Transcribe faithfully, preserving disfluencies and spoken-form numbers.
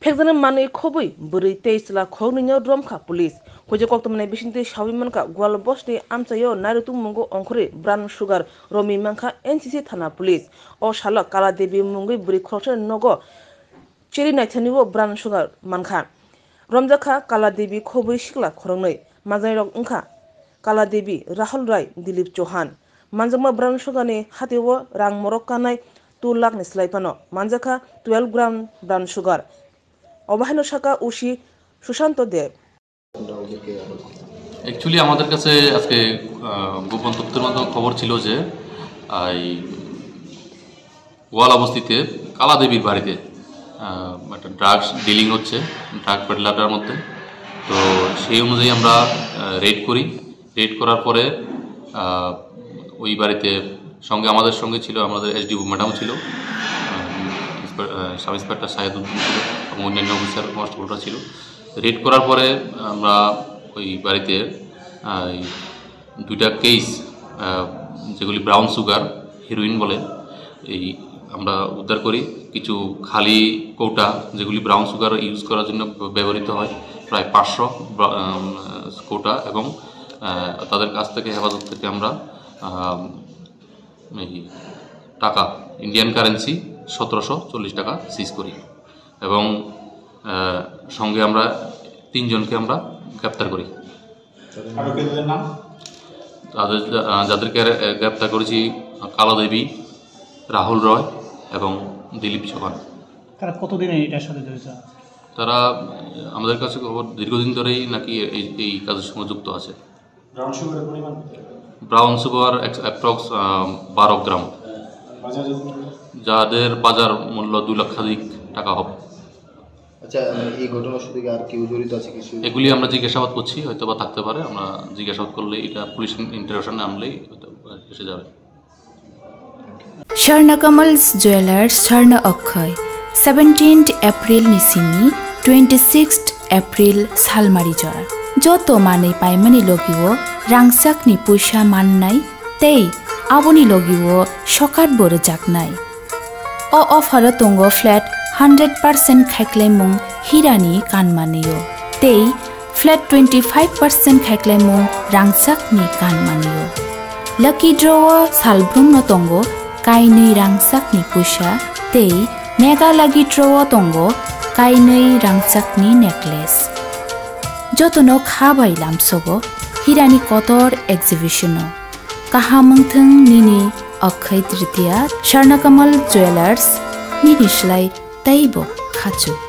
Ekjani manwi khobwi bwrwi tei chwla khoroknwino romkha police. Huijak koktwmani bisingtwi sawi mankha, Gwal bosni amchaio nairutung mungo ongkhorwi brown sugar romwi mankha N C C thana police. O salo Kala Devi mungwi bwrwi khoroksa nogo cheri naithanibo brown sugar mankha. Romjakha Kala Devi khobwi sikla khoroknwi. Manjairok wngkha Kala Devi, Rahul Rai, Dilip Chauhan. Manjakma brown sugar ni hatio rang morok kanai two lakh ni slai phano manjakha twelve gram brown sugar. Obo haino saka O C Sushanto Deb. Actually আমাদের কাছে আজকে আহ, গোপন তথ্যের মাধ্যমে খবর ছিল যে আহ, এই গোয়ালা বস্তিতে কালা দেবীর বাড়িতে আহ, একটা ড্রাগস ডিলিং হচ্ছে, ড্রাগ পেডলারটার মধ্যে। তো সেই অনুযায়ী আমরা রেড করি। রেড করার পরে আহ, ওই বাড়িতে সঙ্গে আমাদের সঙ্গে ছিল, আমাদের এসডিপিও ম্যাডাম ছিল, আহ, ইন্সপে- আহ, সাব ইন্সপেক্টর সাইদুদ্দিন ছিল এবং অন্যান্য অফিসার কনস্টেবলরা ছিল। রেড করার পরে আমরা ওই বাড়িতে আহ, এই দুইটা কেস, আহ, যেগুলি ব্রাউন সুগার, হিরোইন বলে, এই আমরা উদ্ধার করি। কিছু খালি কৌটা, যেগুলি ব্রাউন সুগার ইউজ করার জন্য ব্যবহৃত হয়, প্রায় পাঁচশো ব্রা- আম, কৌটা এবং আহ, তাদের কাছ থেকে, হেফাজত থেকে আমরা আহ, এই টাকা, ইন্ডিয়ান কারেন্সি সতেরোশো চল্লিশ টাকা সিজ করি এবং আহ, সঙ্গে আমরা তিনজনকে আমরা গ্রেপ্তার করি। আরোপীদের নাম? তাদের আহ, যাদেরকে আহ, গ্রেপ্তার করেছি, কালা দেবী, রাহুল রয় এবং দিলীপ চৌহান। তারা কতদিন এটার সাথে জড়িত আছে? তারা আহ, আমাদের কাছে খবর দীর্ঘদিন ধরেই নাকি এই এই কাজের সঙ্গে যুক্ত আছে। ব্রাউন সুগারের পরিমাণ কত? ব্রাউন সুগার অ্যাপ্রক্স বারো গ্রাম, বাজার যাদের বাজার মূল্য দুই লক্ষাধিক টাকা হবে। আচ্ছা, এই ঘটনার সাথে কি আর কেউ জড়িত আছে কিছু? এগুলি আমরা জিজ্ঞাসাবাদ করছি, হয়তো বা থাকতে পারে। আমরা জিজ্ঞাসাবাদ করলে, এটা পুলিশ ইন্টারোগেশনে আনলেই হয়তো এসে যাবে। Swarna Kamal's Jewelers, Swarna Okkhai, seventeenth April ni simi twenty-sixth April salmari jora. Joto manwi paimani logio rangchakni puisa mannai tei aboni logio sokat bo rwjaknai. O offer o tongo flat hundred percent khaiklaimung hirani kanmanio tei flat twenty five percent khaiklaimung rangchakni kanmanio. Lucky draw o salbrumno tongo kainwi rangchakni puisa tei mega lucky draw o tongo kainwi rangchakni necklace. Jotono kha bai lamsogo hirani kotor exhibition o. Kaham wngthwng nini Akshaya Tritiya, Swarna Kamal Jewelers, nini slai teibo khachuk.